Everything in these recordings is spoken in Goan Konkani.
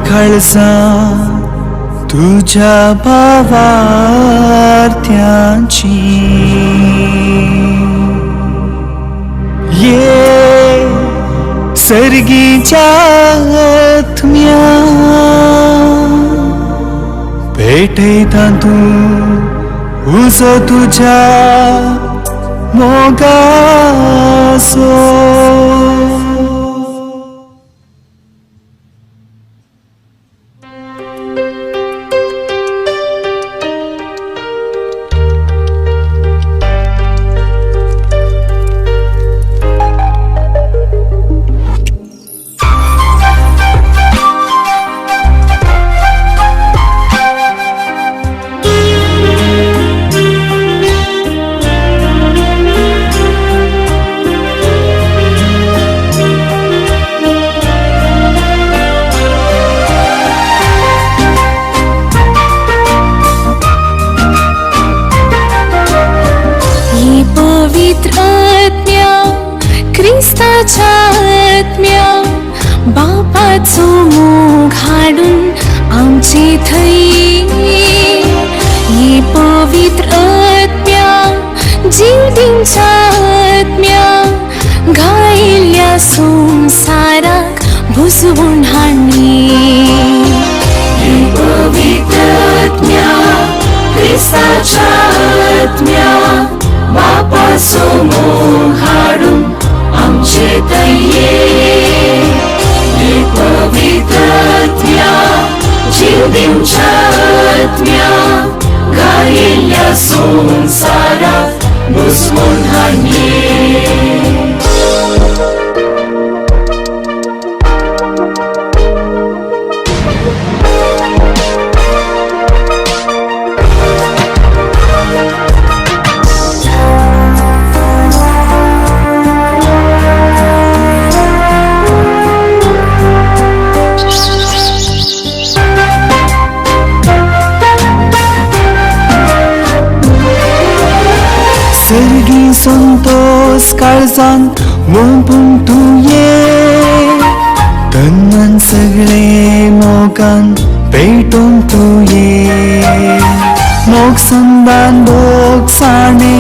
काळजा तुझ्या भावार्थ्यांची। ये सर्गीच्या आत्म्या पेटयता तूं उजो तुझ्या मोगाचो। बापाचो मोग हाडून आमचे थंय ये पवित्र आत्म्या जीव दिवच्या आत्म्या घायिल्ल्या संवसाराक भुजवून हाडणी। हे पवित्र आत्म्या क्रिस्ताच्या आत्म्या बापाचो मोग हाडून आमचे थंय हे पवित्र आत्म्या जीव दिवच्या आत्म्या घायिल्ल्या संवसाराक भुजवून हाडणी। सर्गी संतोष काळजान ओंपून तूं ये तन्मन सगळे मोगान पेटोवन तूं ये मोग संदान भोगसाणे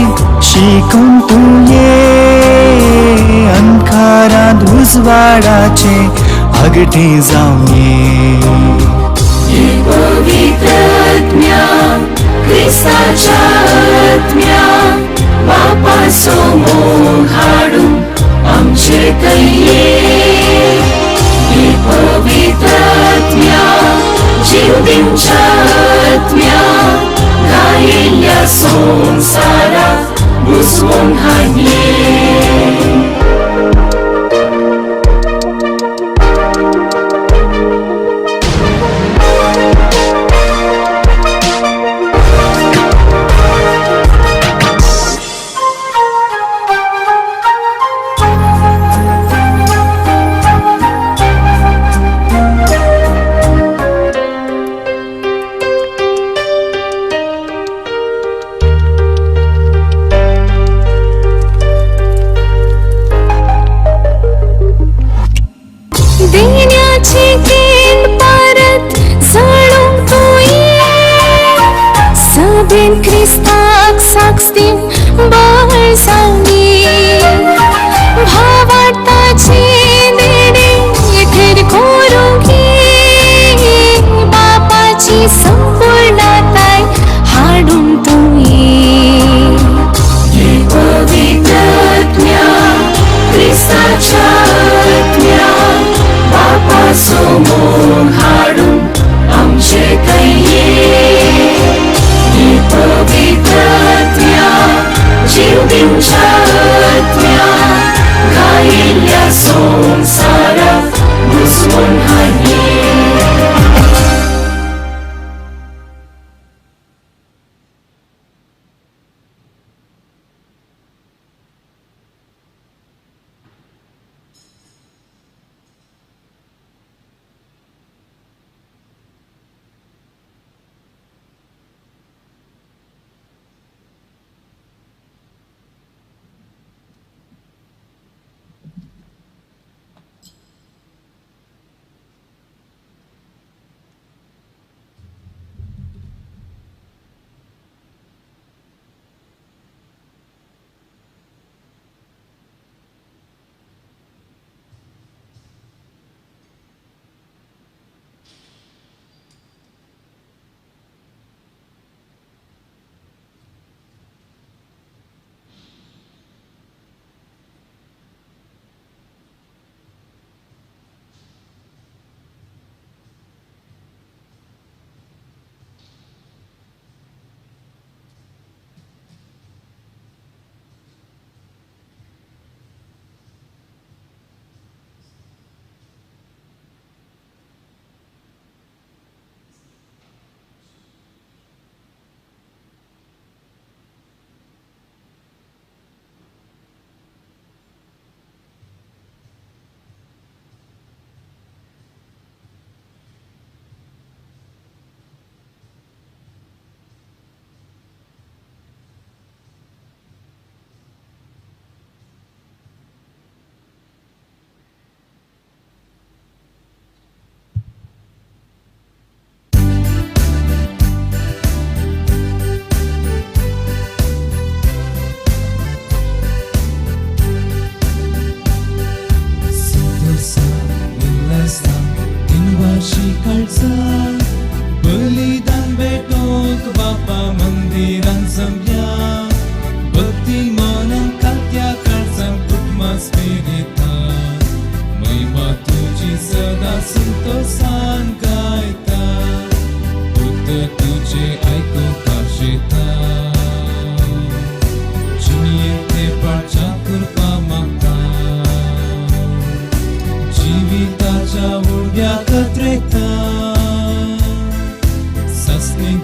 शिकोवन तूं ये अंधकारांत उजवाडाचे आगटें जावन ये। हे पवित्र आत्म्या क्रिस्ताच्या आत्म्या बापाचो मोग हाडून आमचे थंय हे पवित्र आत्म्या जीव दिवच्या आत्म्या घायिल्ल्या संवसाराक भुजवून हाडणी। क्रिस्ताक साक्षीन बळ जावनी भावार्थाचे देणे थेर करूंक बापाची संपूर्णताय हाडून तूं ये। हे पवित्र आत्म्या क्रिस्ताच्या आत्म्या बापाचो मोग हाडून आमचे थंय हे पवित्र आत्म्या जीव दिवच्या आत्म्या घायिल्ल्या संवसाराक भुजवून हाडणी।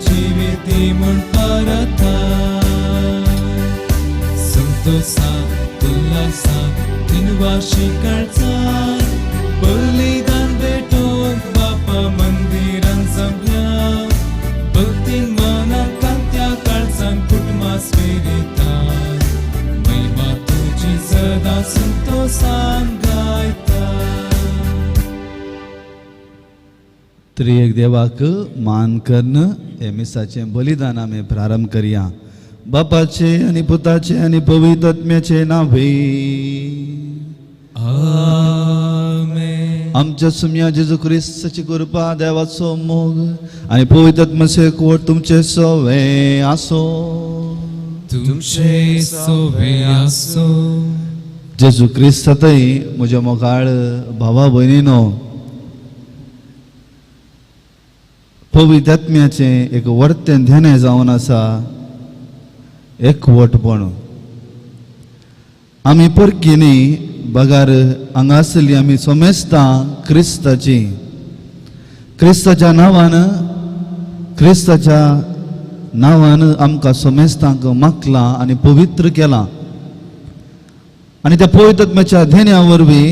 जिविती म्हूण परता संतोषा उल्हासा दिनवाशी काळजान बलिदान भेटोवंक बापा मंदिरान जमल्या भक्तीन मनान कांत्या काळजान कुटुंबा स्पिरितान महिमा तुजी सदां संतोषान गायता. त्रिएक देवाक मान कन्न हे मिसाचें बलिदान आमी प्रारंभ करया. बापाचे आनी पुताचे आनी पवित्र आत्म्याचे नांवे. आमेन. आमच्या सुम्या जेजू क्रिस्ताची कृपा, देवाचो मोग आनी पवित्र आत्म्याचो एकवट तुमचे सवे आसो. तुमचे सोवे आसो. जेजू क्रिस्तातय म्हज्या मोगाळ भावा भयणीनो, पवित्र आत्म्याचें एक वर्तें ध्यान जावन आसा एकवटपण. आमी परकी न्ही, बगार हांगासरली आमी सोमेस्तां क्रिस्ताची. क्रिस्ताच्या नांवान, क्रिस्ताच्या नांवान आमकां सोमेस्तांक मागलां आनी पवित्र केलां. आनी त्या पवित्र आत्म्याच्या धेन्या वरवीं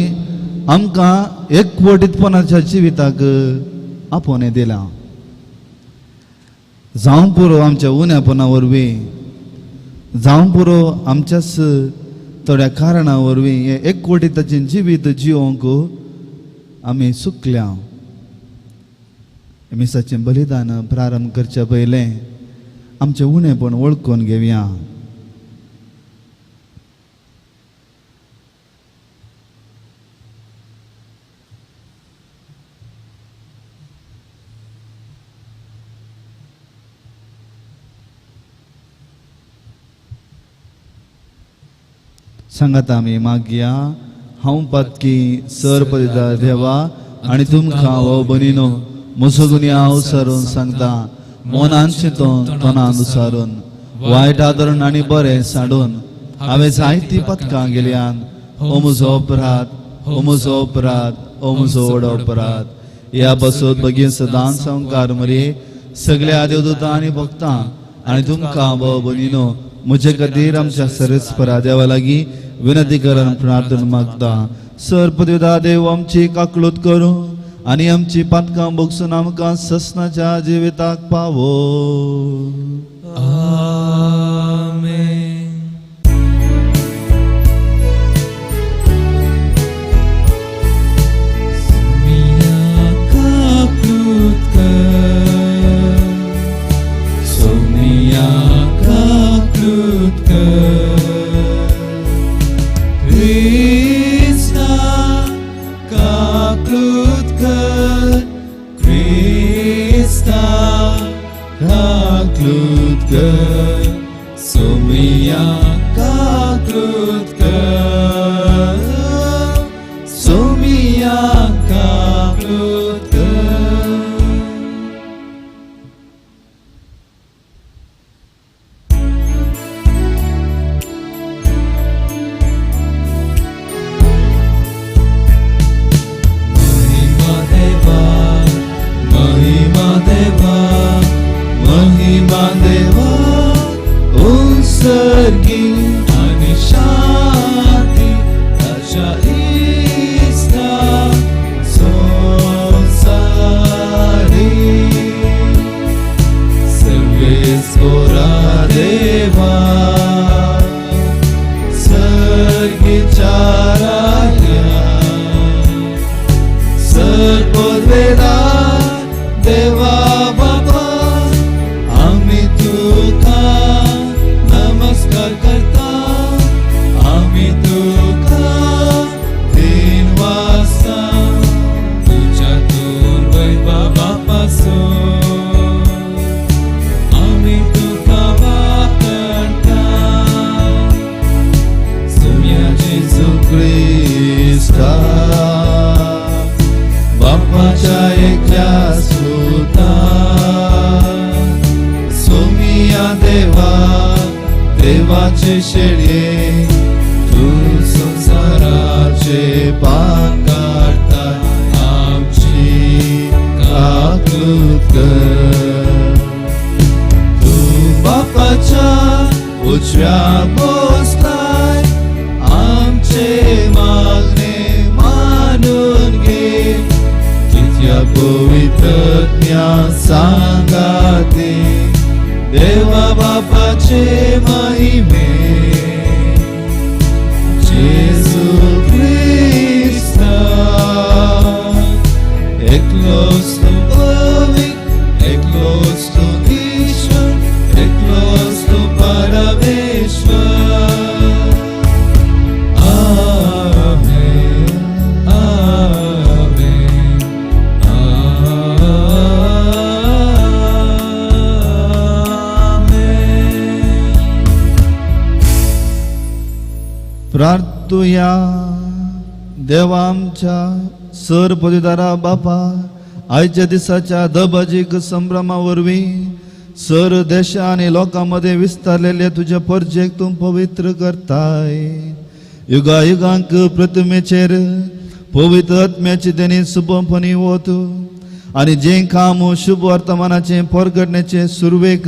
आमकां एकवटीतपणाच्या जिविताक आपोवणें दिलां. जावं पुरो आमच्या उण्यापणा वरवीं, जावं पुरो आमच्याच थोड्या कारणां वरवीं हें एकवटीताचें जिवीत जिवंक आमी चुकल्या. मिसाचें बलिदान प्रारंभ करचे पयलें आमचें उणेपण वळखून घेवया. सांगात आमी मागया. हांव पातकी सर पदिता देवा आनी तुमकां हो बनिनो म्हजो गुन्यांव सारून सांगता. मनान चिंतून तोंडान सारून वायट आदरण आनी बरें सांडून हांवें जायतीं पदकां गेल्यान. हो म्हजो अपराध, हो म्हजो अपराध, हो म्हजो व्हड अपराध. ह्या बसत बगीन सदांच संवकार मरे सगळ्या देवदूतां आनी भक्तां आनी तुमकां भाव भयणीनो म्हजे खातीर आमच्या सरस्परा देवा लागीं विनंती करून प्रार्थना मागता. सर पदवीदा देव आमची काकलूत करूं आनी आमची पातकां भोगसून आमकां ससनाच्या जिविताक पावो. आमेन. सोमिया काकलूत कर, सोमिया काकलूत कर, क्रिस्ता काकलूत कर, क्रिस्ता काकलूत कर, सोमिया काकलूत कर, सोमिया काकलूत कर. महिमा देवा, महिमा देवा, महिमा देवा, उत्सर्गी आणि शांती ताच्या इस्ता संसारी. सर्वेस्पोरा देवा, सर्गीच्या राया, सर्ववेदा देवा बाबा, आम्ही तुका नमस्कार करता, आम्ही तुका दिन वाजता, तुझ्या तुर्वै बाबापासून आम्ही तुका वाकणता. सुम्या जेजू क्रिस्ता बापाच्या एकल्या सुता, सोमिया देवा, देवाचे शेळये, तू संसाराचे पाप काडता, आमची काकलूत कर. उजव्या बसलाय आमचे मागणे मानून घे तिच्या पवित्रज्ञा सांगाते देवा बापाचे महिमे जेजू क्रिस्ता एकलोच तूं पवित्र एकलोच तूं ईश्वर एकलोच तूं परमेश्वर. आमेन आमेन आमेन. प्रार्थुया. देवा आमच्या सर पदवीदारा बापा आयच्या दिसाच्या दबाजीक संभ्रमा वरवीं सर देशा आनी लोकां मदें विस्तारलेले तुज्या परजेक तूं पवित्र करताय. युगा युगांक प्रतिमेचेर पवित्र आत्म्याची देणी शुभपणी वत आनी जें काम शुभ वर्तमानाचें परगटण्याचे सुरवेक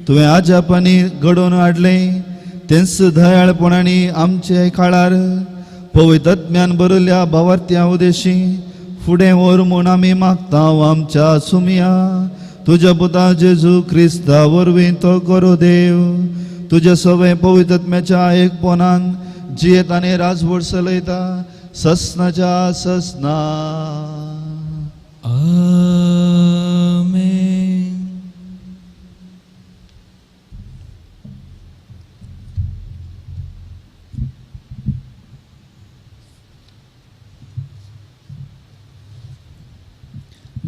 तुवें आजापांनी घडोवन हाडलें तेंच दयाळपणांनी आमचे काळार पवित्र आत्म्यान बरयल्ल्या भावार्थ्या उदेशी फुडें व्हर म्हूण आमी मागता. आमच्या सुमया तुज्या पुता जेजू क्रिस्ता वरवीं तो करो देव. तुज्या सगळें पवित्र आत्म्याच्या एकपणान जियेत आनी राजवट चलयता ससनाच्या ससना. आमेन.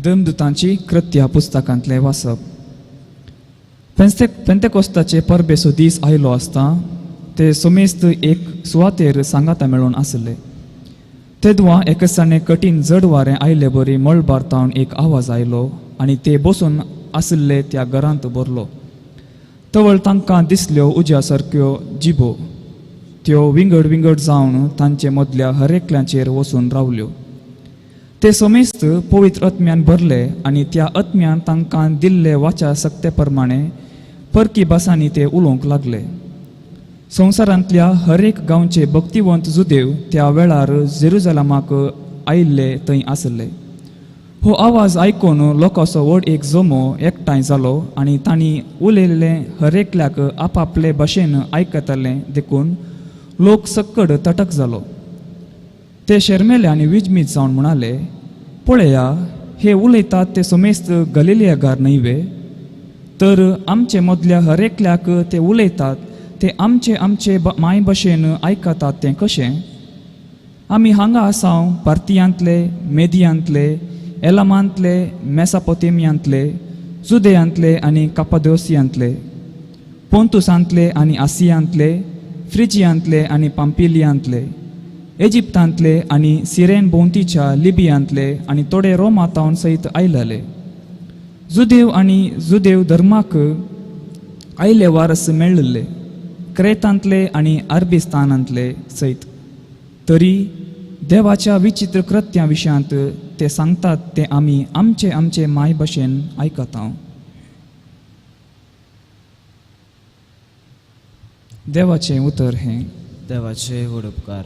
दमदुतांची कृत्या पुस्तकांतलें वाचप. पेंतेकोस्ताचे परबेचो दीस आयलो आसता ते समेस्त एक सुवातेर सांगाता मेळून आसले. तेदवा एकसाणे कठीण जड वारें आयले बरी मळबार तावन एक आवाज आयलो आनी ते बसून आशिल्ले त्या घरांत भरलो. तवळ तांकां दिसल्यो उज्या सारक्यो जिबो, त्यो विंगड विंगड जावन तांचे मदल्या हरेकल्याचेर वचून रावल्यो. ते समेस्त पवित्र आत्म्यान भरले आनी त्या आत्म्यान तांकां दिल्ले वाचा सक्ते प्रमाणे परकी भासांनी ते उलोवंक लागले. संवसारांतल्या हर एक गांवचे भक्तिवंत जुदेव त्या वेळार जेरुजलमाक आयिल्ले थंय आसले. हो आवाज आयकून लोकांचो व्हड एक जमो एकठांय जालो आनी तांणी उलयल्लें हर एकल्याक आपापले भाशेन आयकताले देखून लोक सक्कड तटक जालो. ते शर्मेले आनी विजमीत जावन म्हणाले, पळया हे उलयतात ते समेस्त गलिलियागार न्हय वे? तर आमचे मदल्या हर एकल्याक ते उलयतात ते आमचे आमचे माय भाशेन आयकतात तें कशें? आमी हांगा आसाव पार्थियांतले, मेदियांतले, एलामांतले, मेसापोतेमियांतले, जुदेयांतले आनी कापादोसियांतले, पोंतुसांतले आनी आसियांतले, फ्रिजियांतले आनी पाम्पिलियांतले, इजिप्तांतले आनी सिरेन भोंवतीच्या लिबियांतले आनी थोडे रोमा तावन सयत आयलेले. जुदेव आनी जुदेव धर्माक आयले वारस मेळिल्ले, क्रेतांतले आनी अरबिस्तानांतले सयत. तरी देवाच्या विचित्र कृत्यां विशयांत ते सांगतात ते आमी आमचे आमचे माय भाशेन आयकता. देवाचें उतर हें. देवाचे व्हड उपकार.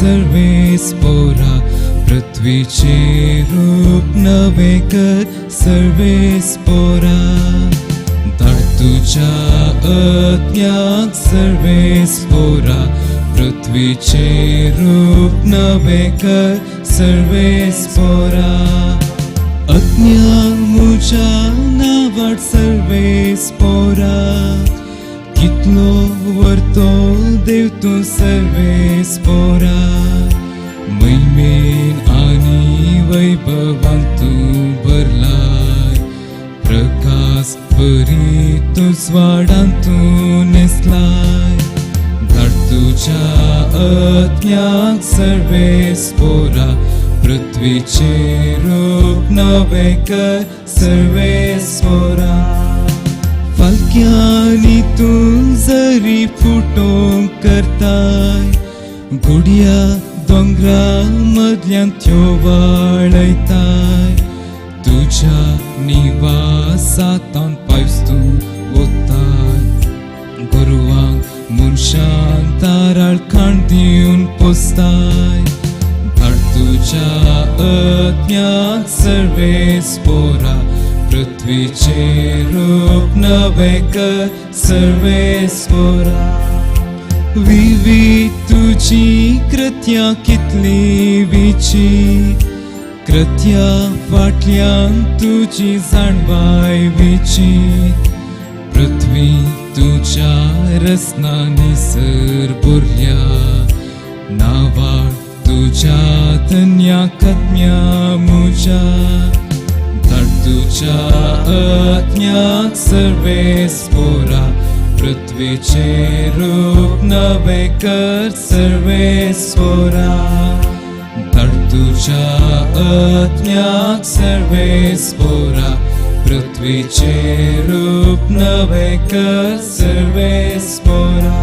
सर्वेस्पोरा पृथ्वीचे रूप नवे कर सर्वेस्पोरा धाड तुझ्या आज्ञाक सर्वेस्पोरा पृथ्वीचे रूप नवे कर सर्वेस्पोरा अज्ञान मुझ्या नावाट सर्वेस्पोरा कितलो वर्तो देव तूं सर्वेस्पोरा महिमेन आनी वैभवान तूं भरलाय प्रकाश बरी तूं स्वाडान तूं न्हेसलाय तुज्या आत्म्याक सर्वेस पोरा पृथ्वीचेर रूप नवें कर सर्वेस पोरा. फालक्यांनी तूं जरी फुटोवंक करताय गुडया दोंगरा मदल्यान त्यो वाळयताय तुज्या निवासांत पावस तूं वताय गोरवांक मनशांक ताराळ खाण दिवन पोसताय धाड तुज्या आत्म्याक सर्वेस पोरा पृथ्वीचेर रूप नवें कर सर्वेस पोरा. विविध तुजी कृत्या कितली विची कृत्या फाटल्यान तुजी जाणवाय विची पृथ्वी तुज्या रसनांनी सर बुरल्या नांवा तुज्या धन्या कत्म्या मुज्या. धाड तुज्या आत्म्याक सर्वेस पोरा पृथ्वीचेर रूप नवें कर सर्वेस पोरा. धाड तुज्या आत्म्याक सर्वेस पोरा पृथ्वीचेर रूप नवें कर सर्वेस पोरा.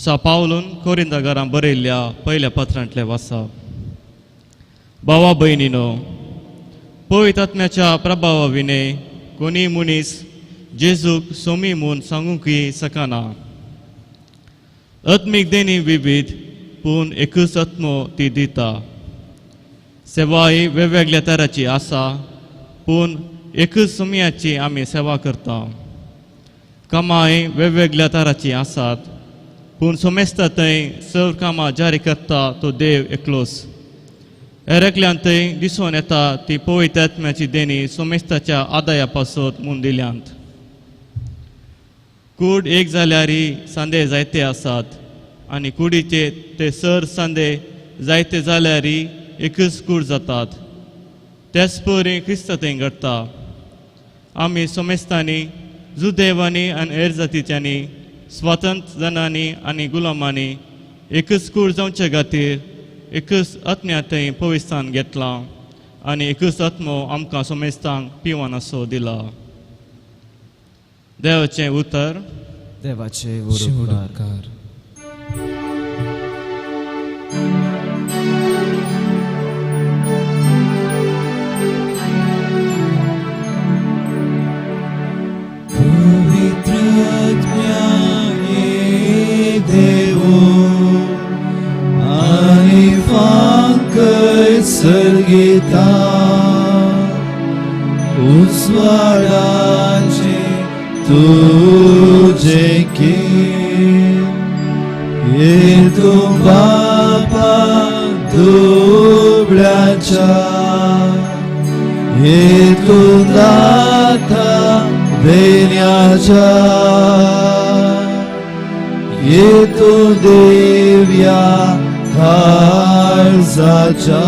सा पावलून कोरिंदागारां बरयल्ल्या पयल्या पत्रांतलें वाचप. भावा भयणीनो, पवित्र आत्म्याच्या प्रभावा विणे कोणीय मनीस जेजूक सोमी म्हूण सांगूंकय शकना. आत्मीक देणी विविध पूण एकूच आत्मो ती दिता. सेवाय वेगवेगळ्या तराची आसा पूण एकूच सोमयाची आमी सेवा करता. कामाय वेगवेगळ्या तराची आसात पूण सोमेस्ता थंय सर्व कामां जारी करता तो देव एकलोच. हेर एकल्यान थंय दिसून येता ती पवित्र आत्म्याची देणी सोमेस्ताच्या आदाया पासत म्हूण दिल्यांत. कूड एक जाल्यारय सांदे जायते आसात आनी कुडीचे ते सर सांदे जायते जाल्यारय एकच कूड जातात. त्याच परी क्रिस्त थंय घडटा. आमी सोमेस्तांनी जुदेवांनी आनी हेर जातीच्यांनी स्वातंत्र्य जणांनी आनी गुलामांनी एकच कूड जावचे खातीर एकच आत्म्या थंय पविस्थान घेतलां आनी एकच आत्मो आमकां सोमेस्तांक पिवन असो दिला. देवाचें उतर. देवाचे उपकार. सर्गीता उजवाडाचे तुझे ये तू बापा दुबळ्याच्या ये तू दाता देण्याच्या ये तू देव्या काळजाच्या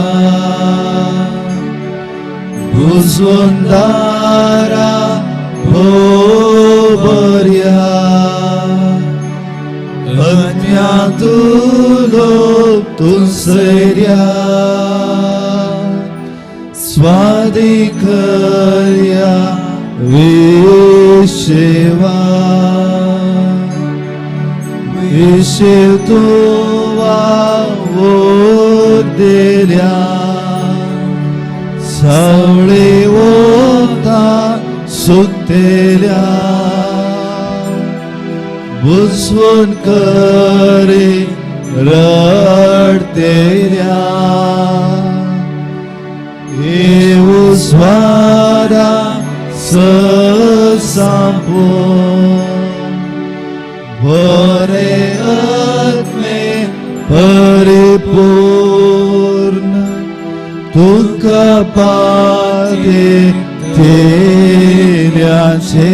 बुजवून दारा भोबर्या अज्ञातुलो तुसर्या स्वाधिकर्या विशेवा विशेव तुवा दिल्या सवळे वता सुकतेल्या बुजवून करे रडतेल्या येऊ स्वारा सांपो बरे आत्मे परिपूर्ण तुका पाते तेल्याचे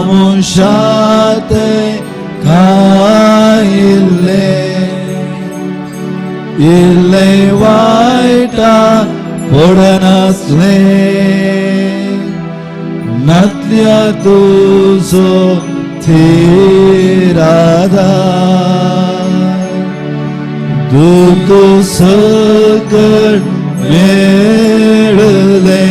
मनशाते खायिल्ले इल्ले वायटा पडनासले नातल्या तुजो थिरादा दुतो सकट मेळले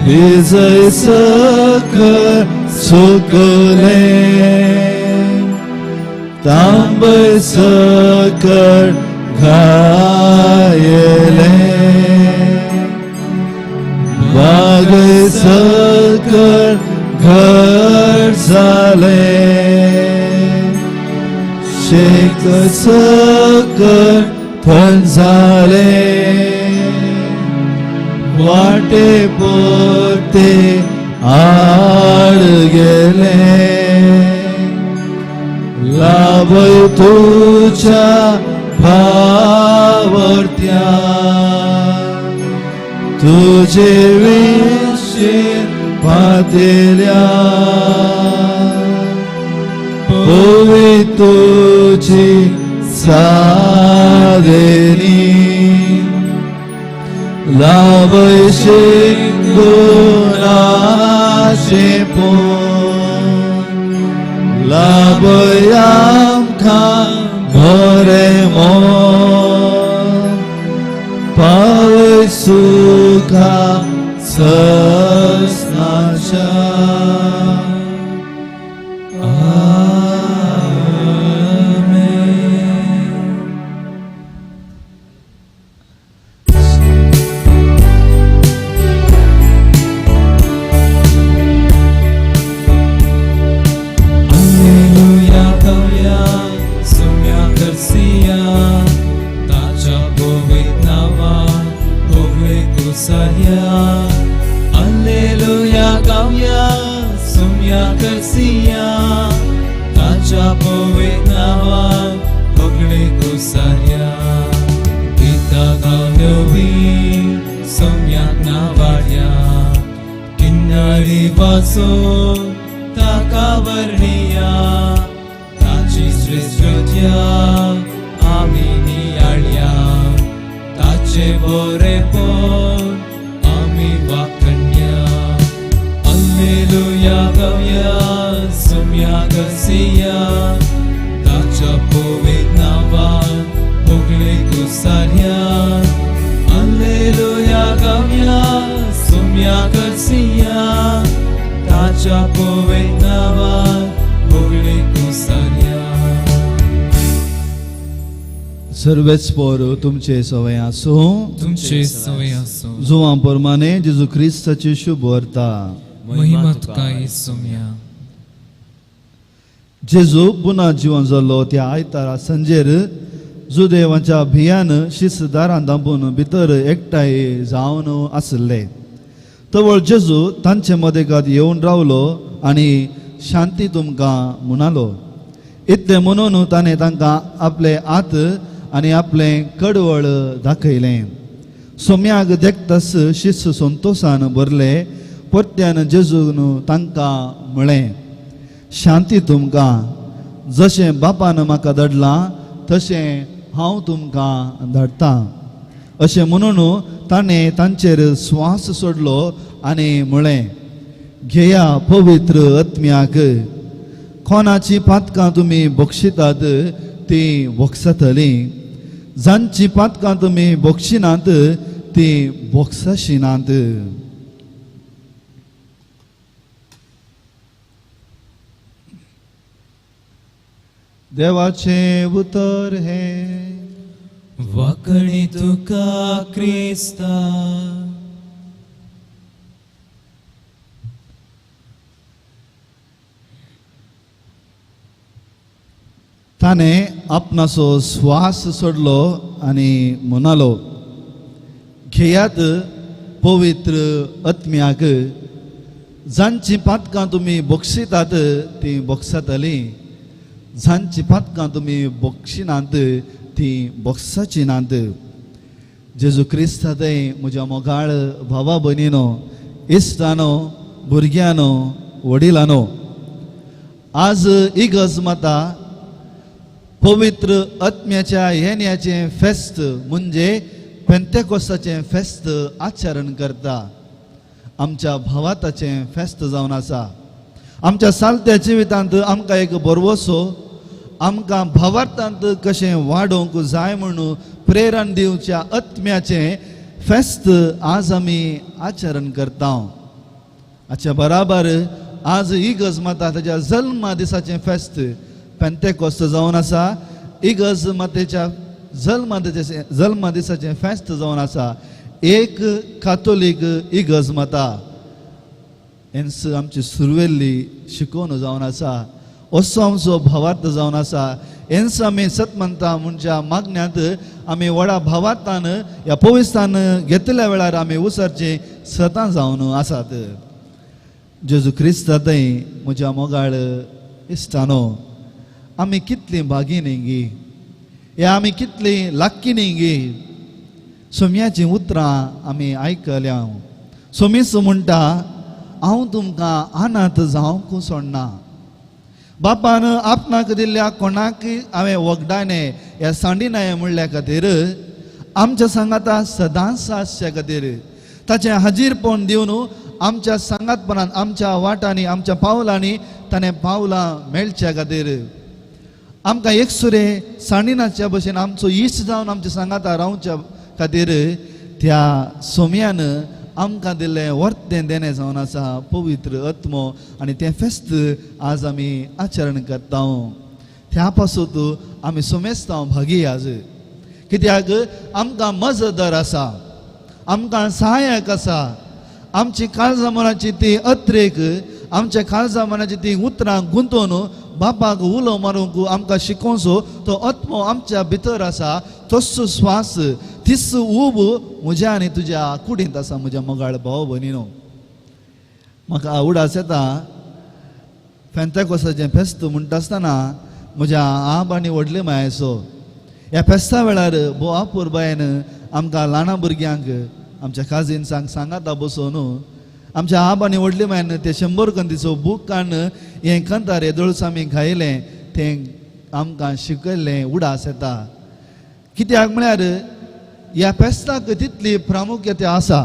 विजय सकट सुकले तांबय सकट घायले बागय सकट घर जाले शेक सकट थंड जाले वाटे पोते आड गेले लाभय तुझ्या भावर्त्या तुझे विशीं पातेल्या पवी तुझी सादेनी लाभय शिंगुनाशें लाभय आमकां बरें मन पावय सुखा सस्नाच्या. Alleluia गावया सुम्या करसिया ताच्या पवित्र नांवान होगळे कुसाया. Alleluia गावया सुम्या करसिया ताच्या पवित्र नांवान होगळे कुसाया. गीतां गावनवी सोम्याक नावाड्या किन्नरी वाजोवन ताका वर्णिया ताची श्रेष्ठत्या आमी नियाळया ताचे बरेपण आमी वाखण्या. Alleluia गावया सुम्या करसिया ताच्या पवित्र नांवान होगळे कुसारया. Alleluia गावया सुम्या करसिया ताच्या पवित्र नांवान होगळे कुसारया. सर्वेच पोर तुमचे सवय आसूं तुमचे सवय आसूं. जुवां प्रमाणे जेजू क्रिस्ताची शुभ वार्ता. महिमा तुका सुम्या. जेजू पुन्हा जिवन जाल्लो त्या आयतारा संजेर जुदेवांच्या भियान शिस्त दारान दांपून भितर एकठांय जावन आसले. तवळ जेजू तांचे मदेगात येवन रावलो आनी शांती तुमकां म्हणालो. इतलें म्हणून ताणें तांकां आपले हात आनी आपलें कडवळ दाखयलें. सोम्याक देखतास शिस्त संतोशान भरले. परत्यान जेजून तांकां म्हळें, शांती तुमकां. जशें बापान म्हाका धाडलां तशें हांव तुमकां धाडटां. अशें म्हणून ताणें तांचेर स्वास सोडलो आनी म्हळें, घेया पवित्र आत्म्याक. कोणाची पातकां तुमी बक्षितात तीं बक्षतलीं, जांची पातकां तुमी बक्षिनात तीं बक्षशिनात. देवाचें उतर हें. वाकणी तुका क्रिस्ता. ताणें आपणाचो श्वास सोडलो आनी म्हणालो, घेयात पवित्र आत्म्याक. जांची पातकां तुमी बक्षितात तीं बक्षातलीं, जांची पातकां तुमी बक्षिनात तीं बक्षाची नात. जेजू क्रिस्ता थंय म्हज्या मोगाळ भावा भयणीनो, इश्टानो, भुरग्यांनो, वडिलांनो, आज इगर्ज माता पवित्र आत्म्याच्या येण्याचें फेस्त म्हणजे पेंतेकोस्ताचें फेस्त आचरण करता. आमच्या भावाताचें फेस्त जावन आसा. आमच्या सालत्या जिवितांत आमकां एक बरवसो, आमकां भावार्थांत कशें वाडोवंक जाय म्हणून प्रेरण दिवच्या आत्म्याचें फेस्त आज आमी आचरण करता. हाच्या बराबर आज इगर्ज माता ताच्या जल्मा दिसाचें फेस्त पेंतेकोस्त जावन आसा. इगर्ज मातेच्या जल्मा दिसाचें फेस्त जावन आसा. एक कातोलीक इगर्ज माता हेंच आमची सुरवेल्ली शिकोवन जावन आसा. असो आमचो भावार्थ जावन आसा. हेंच आमी सत म्हणटा म्हणच्या मागण्यांत आमी व्हडा भावार्थान ह्या पविस्तान घेतल्या वेळार आमी उसरचीं सतां जावन आसात. जेजू क्रिस्ता थंय म्हज्या मोगाळ इश्टानो, आमी कितलीं भागी न्ही गी, ह्या आमी कितलीं लाक्की न्ही गी. सोम्याचीं उतरां आमी आयकल्या. सोमीस म्हणटा, हांव तुमकां अनाथ जावंक सोडना. बापान आपणाक दिल्ल्या कोणाक हांवें वखदाने ह्या सांडिनाय म्हणल्या खातीर आमच्या सांगाता सदांच आसच्या खातीर ताचें हाजीरपण दिवन आमच्या सांगातपणान आमच्या वाटांनी आमच्या पावलांनी ताणें पावलां मेळच्या खातीर आमकां एकसुरे सांडिनाच्या भशेन आमचो इश्ट जावन आमच्या सांगाता रावच्या खातीर त्या सोम्यान आमकां दिल्लें वर्तें देणें जावन आसा पवित्र आत्मो. आनी तें फेस्त आज आमी आचरण करता. त्या पासून आमी सोमेस्तांव भागी आज, कित्याक आमकां मजदर आसा, आमकां सहायक आसा. आमची काळजा मनाची ती अत्रेक, आमच्या काळजा मनाची ती उतरां गुंतोवन बापाक उलो मारूंक आमकां शिकोवचो तो आत्मो आमच्या भितर आसा. तोच श्वास तीच ऊब म्हज्या आनी तुज्या कुडींत आसा. म्हज्या मोगाळ भाव भयणीनो, म्हाका उडास येता पेंतेकोस्ताचें फेस्त म्हणटा आसतना म्हज्या आब आनी व्हडले मायेचो. ह्या फेस्ता वेळार भोव अपुरबायेन आमकां ल्हाना भुरग्यांक आमच्या काजिन्सांक सांगाता बसोवन आमच्या आब आनी व्हडले मायन ते 100 कंतीचो बूक काडून हें कंतार येदोळच आमी घायलें तें आमकां शिकयल्लें उडास येता. कित्याक म्हळ्यार ह्या फेस्ताक तितली प्रामुख्यता आसा,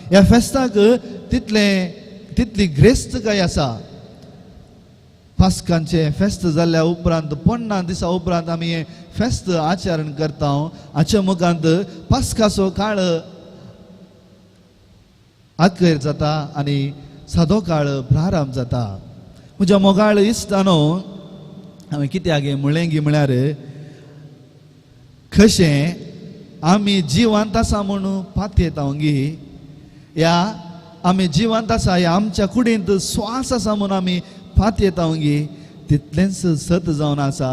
ह्या फेस्ताक तितली ग्रेस्तकाय आसा. पास्कांचें फेस्त जाल्ल्या उपरांत 50 दिसां उपरांत आमी हें फेस्त आचरण करता. हाच्या मुखांत पास्काचो काळ आखर जाता आनी सादो काळ प्रारंभ जाता. म्हज्या मोगाळ इश्टानो, हांवें कित्याक हें म्हणलें गी म्हळ्यार कशें आमी जिवंत आसा म्हणून पातयेता गी, ह्या आमी जिवंत आसा, ह्या आमच्या कुडींत स्वास आसा म्हणून आमी पातयेता गी, तितलेंच सत जावन आसा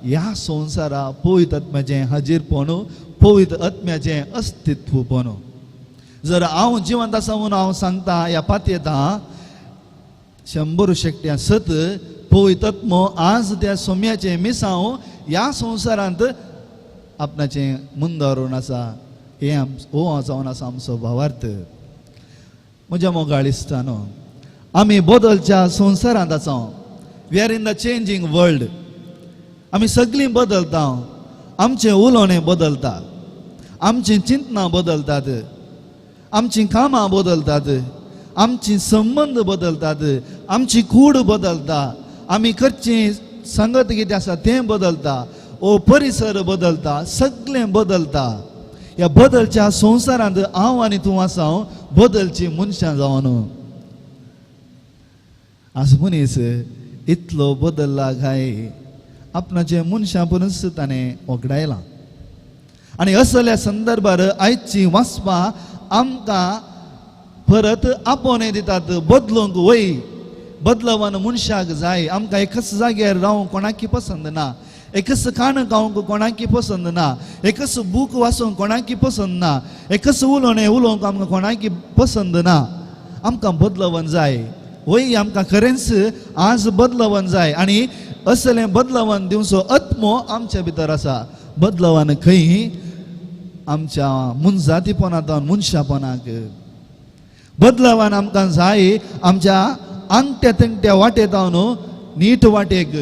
ह्या संवसारा पवित्र आत्म्याचें हाजीरपण, पवित्र आत्म्याचें अस्तित्वपण. जर हांव जिवंत आसा म्हणून हांव सांगता ह्या पातयेता 100 शेकट्या सत पवित्र आत्मो आज त्या सोम्याचें मिसांव ह्या संवसारांत आपणाचें मुंदारून आसा. हें हो जावन आसा आमचो भावार्थ. म्हज्या मोगाळ इश्टानो, आमी बदलच्या संवसारांत आसा. We are in the changing world. आमी सगळीं बदलता. आमचें उलोवणें बदलता, आमचीं चिंतनां बदलतात, आमचीं कामां बदलतात, आमची संबंद बदलतात, आमची कूड बदलता, आमी करची संगत कितें आसा तें बदलता, ओ परिसर बदलता, सगळें बदलता. ह्या बदलच्या संवसारांत हांव आनी तूं आसा बदलची मनशां जावन. आज मनीस इतलो बदल्ला काय आपणाचे मनशां परस ताणें वगडायलां. आनी असल्या संदर्भार आयची वाचपां आमकां परत आपोवणें दितात. बदलूंक वय, बदलवान मनशाक जाय. आमकां एकच जाग्यार रावंक कोणाकी पसंद ना, एकच काण गावंक कोणाकी पसंद ना, एकच बूक वाचूंक कोणाकी पसंद ना, एकच उलोवणें उलोवंक आमकां कोणाकी पसंद ना. आमकां बदलवन जाय. वय, आमकां खरेंच आज बदलवन जाय. आनी असलें बदलवन दिवचो आत्मो आमच्या भितर आसा. बदलवन खंय आमच्या मनजातीपणांत मनशापणाक. बदलावान आमकां जाय आमच्या आंगट्या तेंगट्या वाटेतावन नीट वाटेक.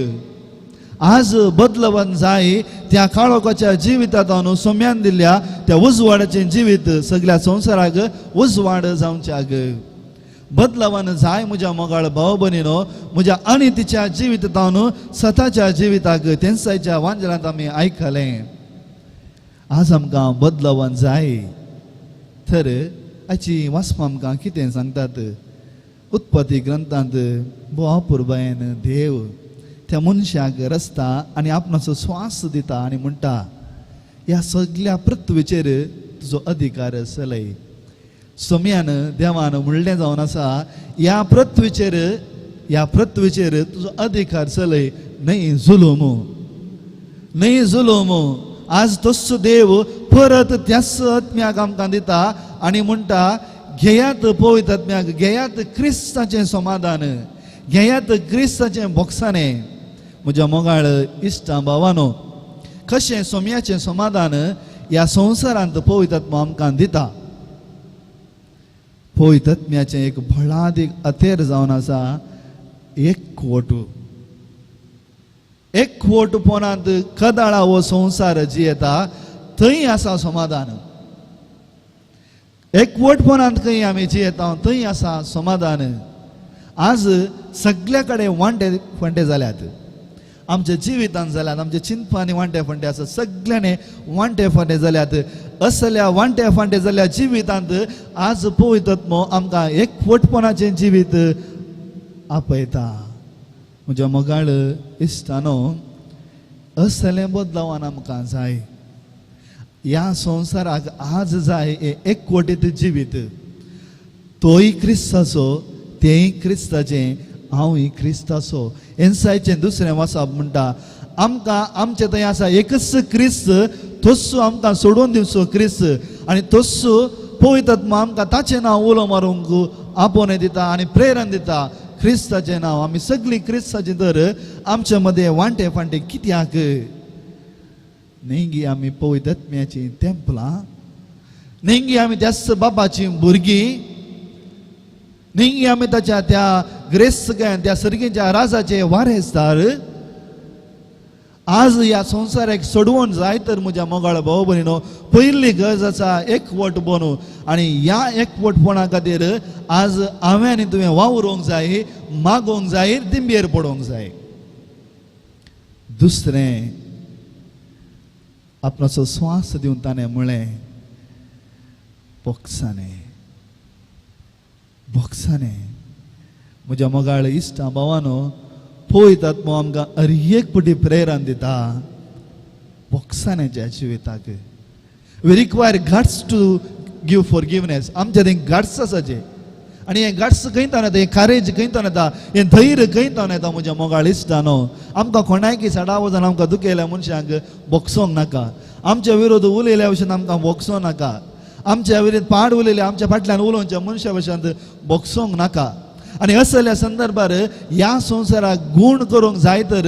आज बदलवन जाय त्या काळोखाच्या जिवितांत सोम्यान दिल्ल्या त्या उजवाडाचें जिवीत सगळ्या संवसाराक उजवाड जावच्याक. बदलवन जाय म्हज्या मोगाळ भाव भयणीनो, म्हज्या आनी तिच्या जिवितांत सताच्या जिविताक तेंसायच्या वांजरांत आमी आयकलें. आज आमकां बदलवन जाय. तर हाची वाचपा आमकां कितें सांगतात? उत्पत्ती ग्रंथांत भोव अपुरबायेन देव त्या मनशाक रस्ता आनी आपणाचो श्वास दिता आनी म्हणटा, ह्या सगल्या पृथ्वीचेर तुजो अधिकार चलय. सोम्यान देवान म्हणलें जावन आसा, ह्या पृथ्वीचेर तुजो अधिकार चलय, न्हय जुलूम, न्हय जुलूम. आज तोच देव परत त्याच आत्म्याक आमकां दिता आनी म्हणटा, घेयात पवित्र आत्म्याक, घेयात क्रिस्ताचें समाधान, घेयात क्रिस्ताचें बोक्साणें. म्हज्या मोगाळ इश्टा भावानो, कशें सोम्याचें समाधान ह्या संवसारांत पवित्र आत्मा आमकां दिता. पवित्र आत्म्याचें एक बळादीक अथेर जावन आसा एकवट. एकवटपणांत कदाळा हो संवसार जियेता थंय आसा समाधान. एकवटपणांत खंय आमी जियेता थंय आसा समाधान. आज सगल्या कडेन वांटे फांटे जाल्यात, आमच्या जिवितान जाल्यात, आमच्या चिंतपांनी वांटे फांटे आसा, सगल्यांनी वांटे फांटे जाल्यात. असल्या वांटे फांटे जाल्ल्या जिवितांत आज पवित्र आत्मो आमकां एकवटपणाचें जिवीत आपयता. म्हज्या मोगाळ इश्टानो, असलें बदलावान आमकां जाय. ह्या संवसाराक आज जाय हें एकवटीत जिवीत. तोय क्रिस्ताचो, तेंय क्रिस्ताचें, हांवूय क्रिस्ताचो. एन्सायचें दुसरें वाचप म्हणटा, आमकां आमचें थंय आसा एकच क्रिस्त, तोच आमकां सोडून दिवचो क्रिस्त, आनी तोच पवित्र आत्मा आमकां ताचें नांव उलो मारूंक आपोवणें दिता आनी प्रेरण दिता. क्रिस्ताचें नांव आमी सगळीं क्रिस्ताचें, तर आमचे मदें वांटे फांटे कित्याक? न्ही आमी पवित्र आत्म्याचीं तेंपलां, न्ही आमी त्याच बाबाचीं भुरगीं, न्ही आमी ताच्या त्या ग्रेस त्या सर्गीच्या राजाचे वारेसदार. आज ह्या संवसाराक सोडवण जाय तर म्हज्या मोगाळ भाव भयणीनो, पयली गरज आसा एकवट बनू. आनी ह्या एकवटपणा खातीर आज हांवें आनी तुवें वावरूंक जाय, मागोवंक जाय, दिंबेर पडोवंक जाय. दुसरें, आपणाचो श्वास दिवन ताणें म्हळें, बोक्साणें, बोक्साणें. म्हज्या मोगाळ इश्टा भावानो, पवित्र आत्मो आमकां हर एक पटी प्रेरण दिता बोक्साण्याच्या जिविताक. We require guts to give forgiveness. आमच्या थंय गाट्स आसाचे, आनी हें गाट्स खंय तावन येता, हें कारेज खंय तावन येता, हें धैर्य खंय तावन येता म्हज्या मोगाळ इश्टानो. आमकां कोणायकी साडा वचून आमकां दुखयल्या मनशांक बोगसोंक नाका, आमच्या विरोध उलयल्या भशेन आमकां बोगसोंक नाका, आमच्या विरोध पाड उलयल्या आमच्या फाटल्यान उलोवच्या मनशा भशेन बोगसोंक नाका. आनी असल्या संदर्भार ह्या संवसाराक गूण करूंक जाय तर,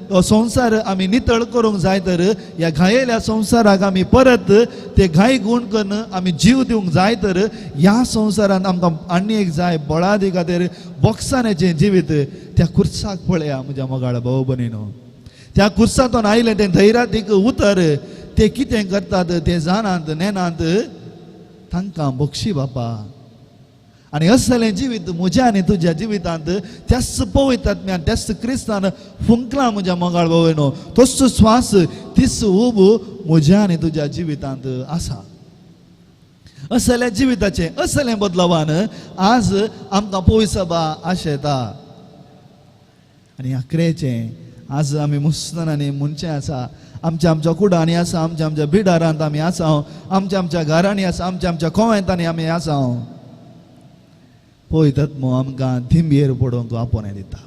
संवसार आमी नितळ करूंक जाय तर, ह्या घायेल्या संवसाराक आमी परत ते घाय गूण करून आमी जीव दिवंक जाय तर, ह्या संवसारान आमकां आनी एक जाय बळादी खातीर बोक्साण्याचें जिवीत. त्या खुर्साक पळया म्हज्या मोगाळ भाव भयणीनो, त्या खुर्सांतून आयलें तें धैर्यादीक उतर, ते कितें करतात ते जाणात नेनात, तांकां बक्षी बापा. आनी असलें जिवीत म्हज्या आनी तुज्या जिवितांत त्याच पवित्र आत्म्यान त्याच क्रिस्तान फुंकलां म्हज्या मोगाळ भाव, तोच श्वास तीच उब म्हज्या आनी तुज्या जिवितांत आसा. असल्या जिविताचें असलें बदलावान आज आमकां पयसबा आशेता. आनी आकरेचें आज आमी मुसलमानांनी म्हणचें आसा, आमच्या आमच्या कुडांनी आसा, आमच्या आमच्या बिडारांत आमी आसा, आमच्या आमच्या घरांनी आसा, आमच्या आमच्या कोवेंतांनी आमी आसा. पळयतात आत्मो आमकां धिंबेर पडोवंक आपोवणें दिता.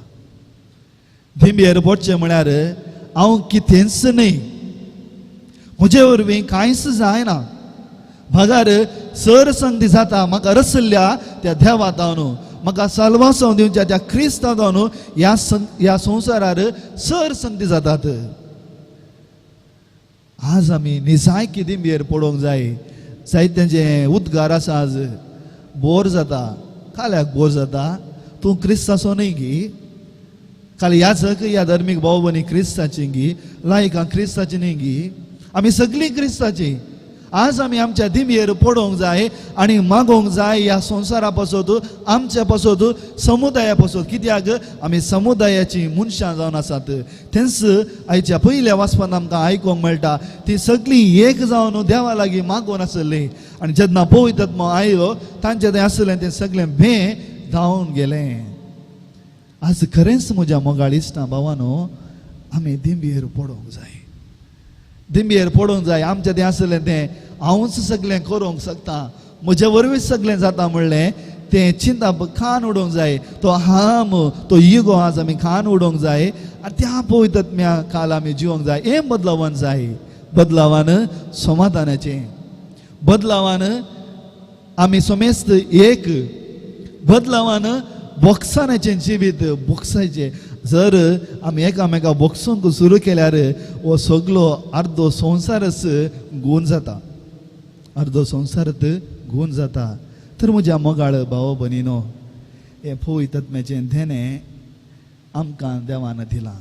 धिंबेर पडचें म्हळ्यार हांव कितेंच न्हय, म्हजे वरवीं कांयच जायना, भागार सर संगती जाता म्हाका रसल्या त्या देवा जावन, म्हाका साल्वासांव दिवच्या त्या क्रिस्ता जावन ह्या संवसारार सर संगती जातात. आज आमी निजायकी दिंबेर पडोवंक जाय. जायत्यांचे उद्गार आसा आज, बोर जाता. काल्याक बोर जाता? तूं क्रिस्ताचो न्हय गी? काल याजक या धर्मीक भाव भयणी क्रिस्ताची गी, लायकां क्रिस्ताची न्हय गी? आमी सगळीं क्रिस्ताची. आज आमी आमच्या दिमयेर पडोवंक जाय आनी मागोवंक जाय ह्या संवसारा पासत, आमच्या पासत, समुदाया पासत. कित्याक आमी समुदायाची मनशां जावन आसात. तेंच आयच्या पयल्या वाचपान आमकां आयकूंक मेळटा, ती सगळीं एक जावन देवा लागीं मागून आसली आनी जेन्ना पवित्र आत्मो आयलो तांचे थंय आसलें तें सगळें भें धांवन गेलें. आज खरेंच म्हज्या मोगाळ इश्टा भावानो, आमी दिंबयेर पडोवंक जाय, दिंबयेर पडोवंक जाय. आमचें तें आसलें तें हांवूच सगळें करूंक शकता, म्हजे वरवींच सगळें जाता म्हणलें तें चिंतप खान उडोवंक जाय. तो हाम, तो इगो आज आमी खान उडोवंक जाय आनी त्या पवित्र आत्म्या काल आमी जिवंक जाय. हें बदलावान जाय, बदलावान समाधानाचें, बदलावान आमी समेस्त एक, बदलावान बोक्सानाचें जिवीत बोक्साचें. जर आमी एकामेका बोक्सूंक सुरू केल्यार हो सगलो अर्दो संवसारच गूण जाता, अर्दो संवसारच गूण जाता. तर म्हज्या मोगाळ भाव भयणीनो, हें पवित्र आत्म्याचें देणें आमकां देवान दिलां.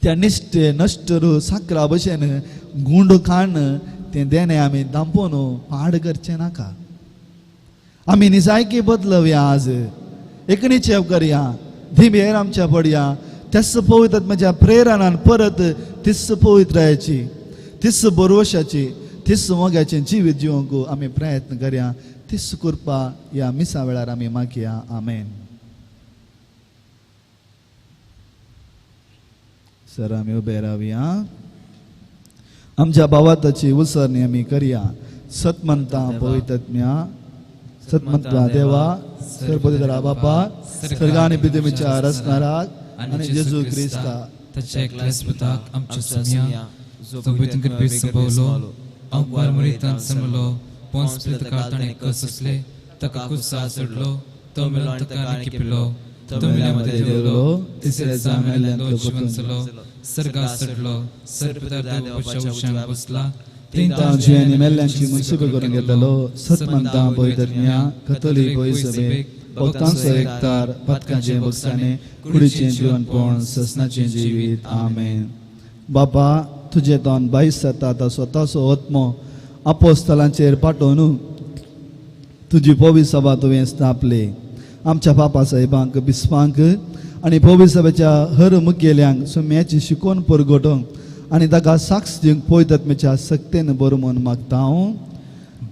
त्या निश्टे नश्टर साकरा भशेन गुंड खाण तें देणें आमी दांपोवन पाड करचें नाका. आमी निजायकी बदलवया, आज एकणीचेव करया, दिंबयेर आमच्या पडया. त्याच पवित्र आत्म्याच्या प्रेरणान परत तीच पवित्रायची, तीच बरवशाची, तीच मोगाचें जिवीत जिवंक आमी प्रयत्न करया. तीच कृपा ह्या मिसा वेळार आमी मागया. आमेन. सर आमी उबे रावया, आमच्या भावाताची उसरणी आमी करया. सतमंता पवित्र आत्म्या, सतमंता देवा, सर्वपवित्र बापा, स्वर्ग आनी पृथ्वीच्या रचणाराक आनी जेजू क्रिस्ता ताच्या एकल्याच पुताक आमच्या सुम्या, जो पवित्र कृपेत संभवलो, अंकवार मरितान समलो, पोन्स पिलाताक ताणें कस सोंसले, ताका कुसार चडलो, तो मेलो आनी ताका आनी किपिलो, तो मेल्या मदें देंवलो, तिसऱ्या दिसा मेल्ल्यान तो जिवन जालो, सर्गार चडलो, सर्वपिता देवाच्या उजव्या बसला, जिव्यांनी मेल्ल्यांची मुन्सिप करून घेतलो. सतमंता पवित्र आत्म्या, कथोलीक सभेक, भक्तांचो एकतार, पातकांचें भोगसाणें, कुडीचें जिवनपण, ससनाचें जिवीत. आमेन. बापा, तुजें तोंड बायस जाता तो स्वताचो आत्मो आपोस्तलांचेर पाठोवन तुजी पवित्र सभा तुवें स्थापली. आमच्या पापा साहेबांक, बिस्पांक आनी पवित्र सभेच्या हर मुखेल्यांक सुम्याची शिकोवन परगटोवंक आनी ताका साक्ष दिवंक पवित्र आत्म्याच्या सक्तेन बरो म्हूण मागता हांव.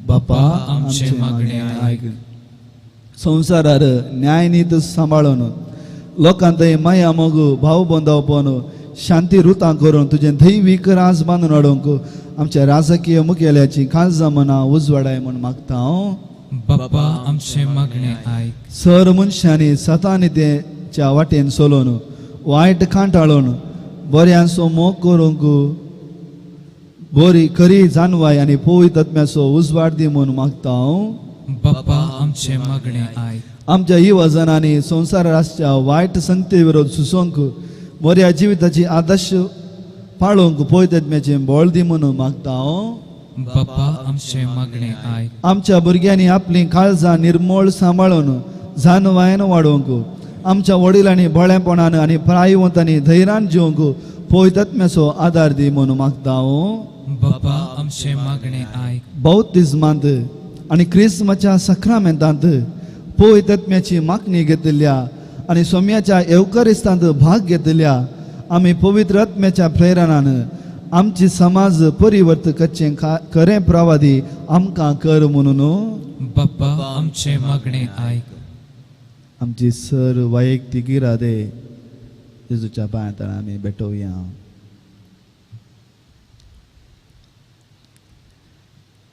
बापा, आमचें मागणें आयक. संवसारार न्यायनीत सांबाळून लोकांत माया मोग भाव बंदावपण शांती रुतां करून तुजें दैवीक राज बांदून हाडूंक आमच्या राजकीय मुखेल्याची काळजां मनां उजवाडाय म्हूण मागता हांव. बापा, आमचें मागणें आयक. सर मनशांनी सतानी तेच्या वाटेन चलोवन वायट कांटाळून बऱ्यांचो मोग करूंक बरी खरी जानवाय आनी पवित्र आत्म्याचो उजवाड दी म्हूण मागता हांव. बापा, आमचें मागणें आयक. आमच्या युवजनांनी संवसारार आसच्या वायट संगते विरोध सुसोवंक बऱ्या जिविताची आदर्श पाळोवंक पवित्र आत्म्याचें बळ दी म्हूण मागता हांव. बापा, आमचें मागणें आयक. आमच्या भुरग्यांनी आपलीं काळजां निर्मळ सांबाळून जानवायन वाडोवंक, आमच्या वडिलांनी बळेपणान आनी प्रायवंतांनी धैर्यान जिवंक पवित्र आत्म्याचो आदार दी म्हूण मागता हांव. बापा, आमचें मागणें आयक. बौद्धिज्मांत आनी क्रिस्माच्या सक्रामेंतांत पवित्र आत्म्याची मागणी घेतिल्ल्या आनी सोम्याच्या येवकारिस्तांत भाग घेतिल्ल्या आमी पवित्र आत्म्याच्या प्रेरणान आमची समाज परिवर्त करचें खरें प्रवादी आमकां कर म्हणून. बापा, आमचें मागणें आयक. आमची सर वैयक्तीक इरादे जेजूच्या पांयां आमी भेटोवया.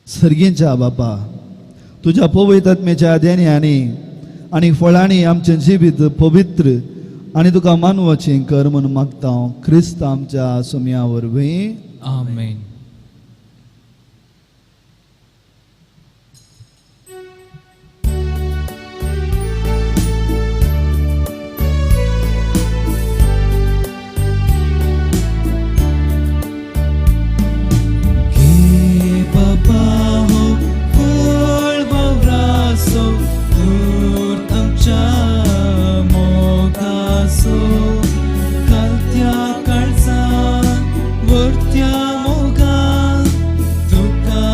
सर्गींच्या बापा, तुज्या पवित्र आत्म्याच्या देण्यांनी आनी फळांनी आमचें जिवीत पवित्र आनी तुका मानवाचें कर म्हूण मागता हांव, क्रिस्त आमच्या सुम्या वरवीं. आमेन. बाबा हो फळ वावरासो कूर्त आमच्या मोगाचो कालत्या काळजान वरत्या मोगान तुका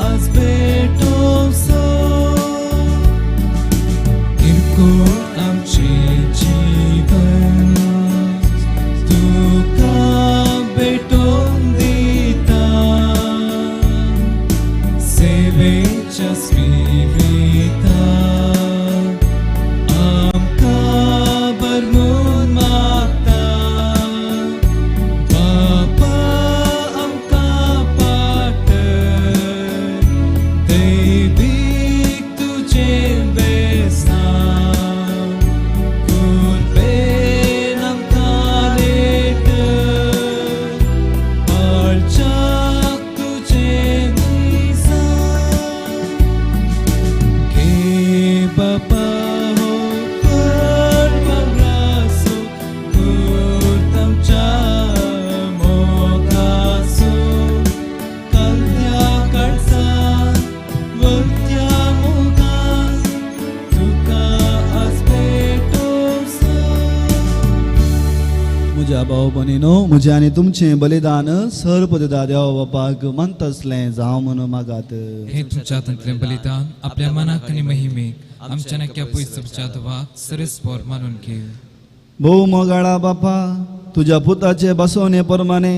आज भेटोवचो. किरकोळ आमचें जीवन तुका भेटोवन दिता, सेवेच्या स्पिरितान आमकां भरमून मागता. बापा आमकां पाटय, दैवीक तुजें बेसांव, कुरबेन आमकां नेटय, पाळच्याक तुजें मिसांव. घे बापा हो परमग्रासो, कूर्त आमच्या मोगाचो, कालत्या काळजान वरत्या मोगान तुका आज भेटोवचो. म्हज्या भाव भयणीनो, म्हजें आनी तुमचें बलिदान सर्वपदा देवा बापाक मानतसलें जावं म्हणून मागात. हे तुमच्या हातांतलें बलिदान आपल्या मनाक आनी महिमेक आमच्या नाक्या पयसुच्या देवाक सरस्पोर मानून घे. भोव मोगाळा बापा, तुज्या पुताचे बसवणे प्रमाणे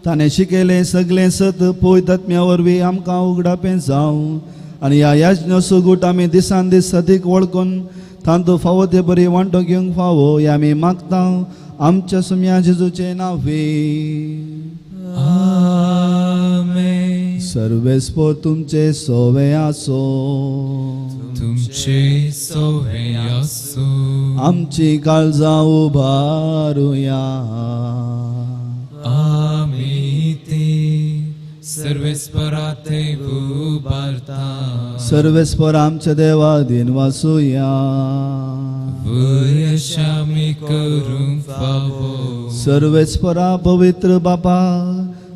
ताणें शिकयलें सगळें सत पवित्र आत्म्या वरवीं आमकां उगडापें जावं आनी ह्या याजनो गूट आमी दिसान दीस सदीक वळखून तांतू फावो ते बरी वांटो घेवंक फावो हे आमी मागता आमच्या सुम्या जेजूचे नांवे. आमेन. सर्वेस्पोर तुमचे सोवे आसो. तुमचे सोवे आसूं. आमची काळजां उबारुया. आमी ती सर्वेस्परा थंय उबारता. सर्वेस्पर आमच्या देवा दिन वासुया. वयशामी करूंक फावो. सर्वेस्परा पवित्र बापा,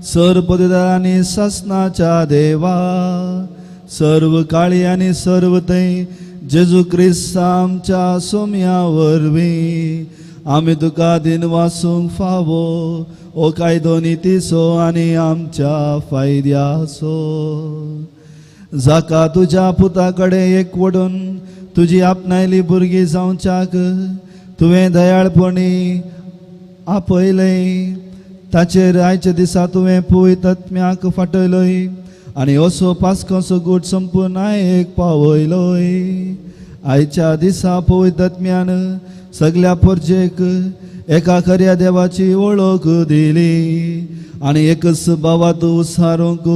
सर्व आनी सासनाच्या देवा, सर्व काळी आनी सर्व थंय जेजू क्रिस्त आमच्या सोम्या वरवीं आमी तुका दिन वासूंक फावो ओ कायदो नितीचो आनी आमच्या फायद्याचो, जाका तुज्या पुता कडेन एक वडून तुजी आपणायली भुरगीं जावच्याक तुवें दयाळपणी आपयलें, ताचेर आयच्या दिसा तुवें पवित्र आत्म्याक फाटयलोय आनी असो पास्काचो गूट संपूर्ण एक पावयलोय. आयच्या दिसा पवित्र आत्म्यान सगल्या परजेक एका खऱ्या देवाची वळख दिली आनी एकच भावात उसारूंक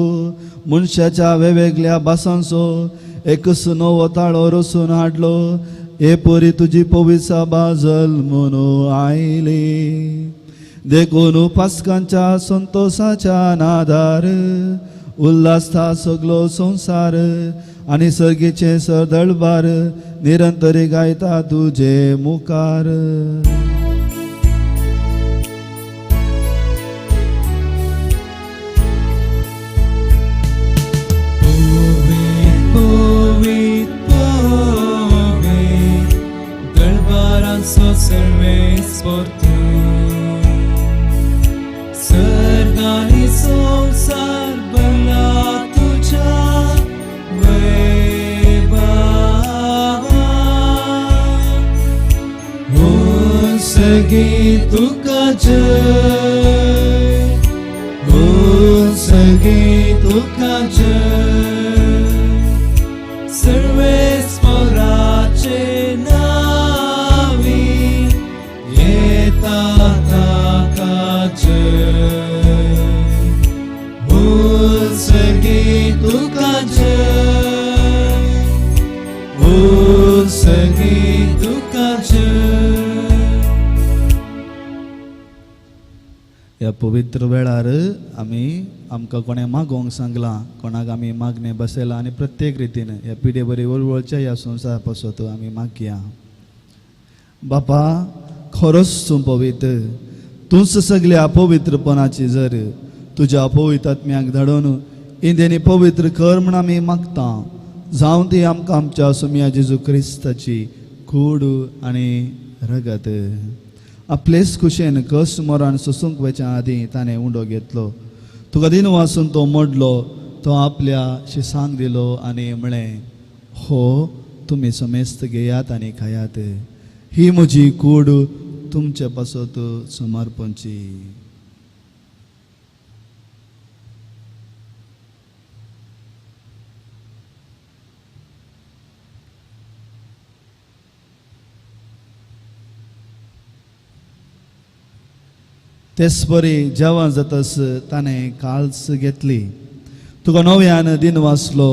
मनशाच्या वेगवेगळ्या भासांचो एकच नवो ताळो रचून हाडलो. हे परी तुजी पवित्र बाजल म्हणून आयली. देखून पास्कांच्या संतोषाच्या नादार उल्हासता सगलो संवसार आनी सर्गीचे सदळबार निरंतरी गायता तुजे मुखार. पवित पवित दळबारांचो सर्वेस्पोर तूं, सर्ग आनी संवसार भरला तुज्या वैभवान. हो सगळी तुका जय, हो सगळी तुका जय, सर्वेस्पराचे नावी येता ताका जय. हो सगळी तुका जय, हो सगळी तुका जय. ह्या पवित्र वेळार आमी आमकां कोणें मागोवंक सांगलां, कोणाक आमी मागणें बसयलां आनी प्रत्येक रितीन ह्या पिडे बरी वळवळच्या ह्या संवसारा पासत आमी मागया. बापा, खरोच तूं पवित्र, तूंच सगल्या पवित्रपणाची जर तुज्या पवित्र आत्म्याक धाडून इंद्यांनी पवित्र कर म्हण आमी मागता. जावं ती आमकां आमच्या सोम्या जेजू क्रिस्ताची कूड आनी रगत. आपलेच खुशेन कस मरण सोसूंक वयच्या आदीं ताणें उंडो घेतलो. तुका दिन वासून तो मोडलो, तो आपल्या शिसांक दिलो आनी म्हळें, हो तुमी समेस्त घेयात आनी खायात, ही म्हजी कूड तुमचे पासत समर्पणची. तेच परी जेवण जातस ताणें काल्स घेतली, तुका नव्यान दिन वाचलो,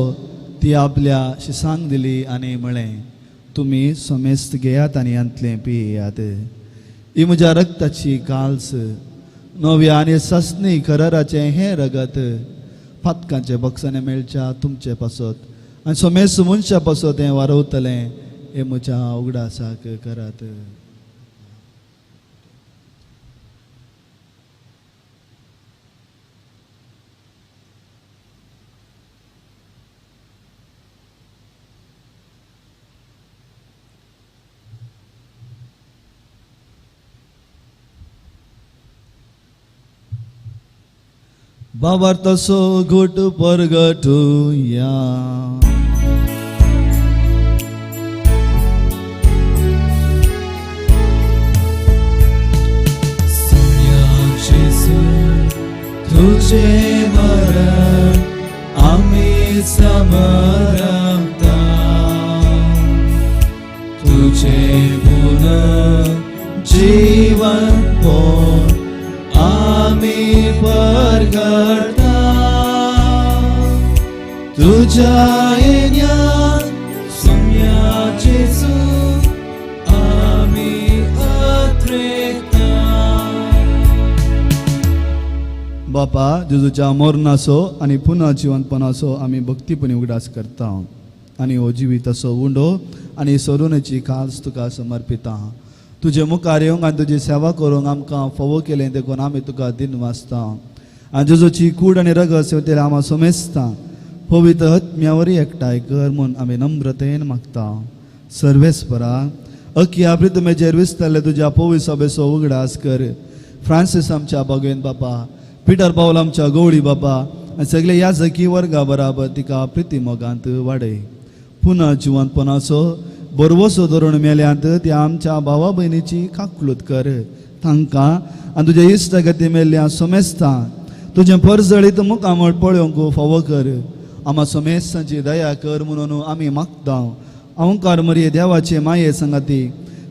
ती आपल्या शिसांक दिली आनी म्हळें, तुमी समेस्त घेयात आनी हांतलें पियात, ही म्हज्या रक्ताची काल्स, नव्या आनी ससनी कराराचें हें रगत पातकांचे बक्षाने मेळच्या तुमचे पासत आनी समेस्त मनशा पासत हें वारवतलें, हें म्हज्या उगडासाक करात. बाबार तसो घोट परगटुया. सोम्या जेजू तुझे मरण आमी समरता, तुझे पुन जीवन पोन आमी परगटा, तुझ्या येण्यान सोम्या जेजू आमी अत्रेता. बापा, जेजूच्या मरणाचो आनी पुनः जिवंतपणाचो आमी भक्तीपणी उगडास करता आनी हो जिविताचो उंडो आनी सरुणेची खास तुका समर्पिता. तुजे मुखार येवंक आनी तुजी सेवा करूंक आमकां फावो केलें देखून आमी तुका दिन वाचता आनी जेजूची कूड आनी रगत सेवतेर आमी समेजता. पवित्र आत्म्या वरी एकठांय कर म्हूण आमी नम्रतेन मागता. सर्वेस्परा, अखिया प्रितमेचेर विस्तारले तुज्या पवित्र सभेचो उगडास कर. फ्रांसीस आमच्या बागेन बापा, पिटर पावल आमच्या गवळी बापा आनी सगळे ह्या जकी वर्गा बराबर तिका प्रिती मोगांत वाडय. पुनः जिवंतपणाचो बरवसो धरून मेल्यांत त्या आमच्या भावा भयणीची काकलूत कर. तांकां आनी तुज्या इश्टागती मेल्ल्या समेस्तां तुजें परजळीत मुखामळ पळोवंक फावो कर. आमा समेस्तांची दया कर म्हणून आमी मागता. अंकार मरये देवाचे माये सांगाती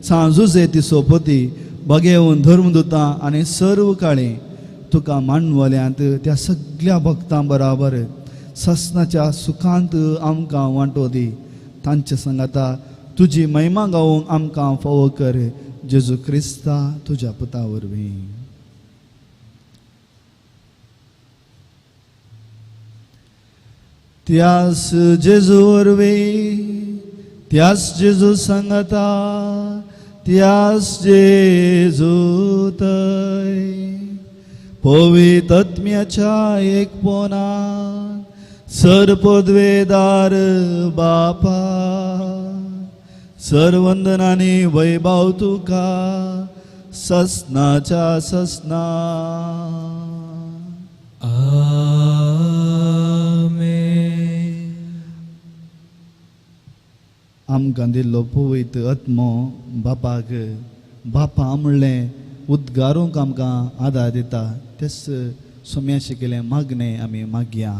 सांजुजे ती सोपती बगेवन धर्मदुतां आनी सर्व काळी तुका मांडवल्यांत त्या सगळ्या भक्तां बराबर ससनाच्या सुखांत आमकां वांटो दी. तांचे सांगाता तुजी महिमा गावंक आमकां फावो कर. जेजू क्रिस्ता तुज्या पुता वरवीं. त्यास जेजू वरवीं, त्यास जेजू सांगाता, त्यास जेजू तय पवित्र आत्म्याच्या एकपणान सर्पद्वेदार बापा, सर्वंदनानी वैभव तुका ससनाच्या ससना. आमेन. आमकां दिल्लो पवित्र आत्मो बापाक बापा म्हणलें उद्गारूंक आमकां आदार दिता. तेच सोम्या शिकिल्लें मागणें आमी मागया.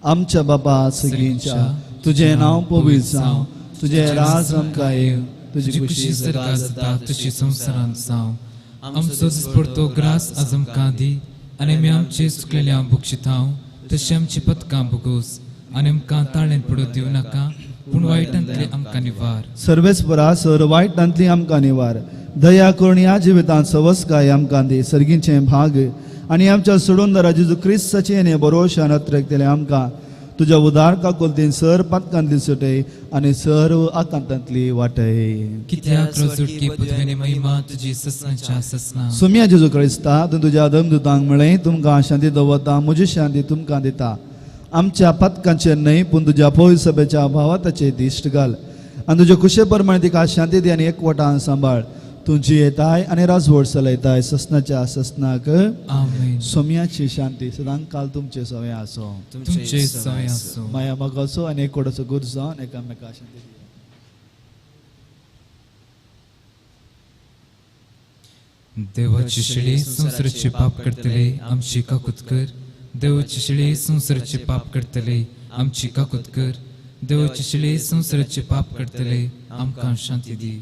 आमच्या बापा सगळींच्या तुजें नांव पवित्र जावं, तुजें राज आमकां येवं, तुजी तुजी खुशी स्वर्गात जाता तशी संवसारांत जावं. आमचो दिसपडतो ग्रास आज आमकां दी आनी आमी आमचे चुकलेल्या बक्षितांव तशें आमची पथकां भोगोस आनी आमकां ताळेंत पडूं दिवं नाका, पूण वायटांतली आमकां निवार. सर्वेस्परा, सर वायटांतली आमकां निवार. दया करून ह्या जिवितांत सवसकाय आमकां दी. सर्गीचें भाग आनी आमच्या सोडूनदारा जेजू क्रिस्ताचें हें बरोशान अत्रेकतलें आमकां तुज्या उदार काकुलतीन सर पातकांतली सुटय आनी सर्व आकांतांतली वाटय. कित्याक रोजुटकी पदवी महिमा तुजी ससनाच्या ससना. सोम्या जेजू क्रिस्ता, तूं तुज्या दमदुतांक म्हळें, तुमकां शांती दवरता, म्हजी शांती तुमकां दिता. आमच्या पातकांचेर न्हय पूण तुज्या पवित्र सभेच्या भावाताचे दिश्ट घाल आनी तुज्या कुशे प्रमाणे तिका शांती दी आनी एकवटान सांबाळ. तूं जियेताय आनी राजवट चलयताय ससनाच्या ससनाक. आमेन. सोम्याची शांती सदांकाल तुमचे सवय आसो. तुमचे सवय आसो. माया मोगाचो आनी एकवटाचो गुरू जावन एकामेका शांती दिया. देवाची शेळी संवसाराचे पाप करतले आमची काकूत कर. देवाची शेळी संवसाराचे पाप करतले आमची काकूत कर. देवाची शेळी संवसाराचे पाप करतले आमकां शांती दी.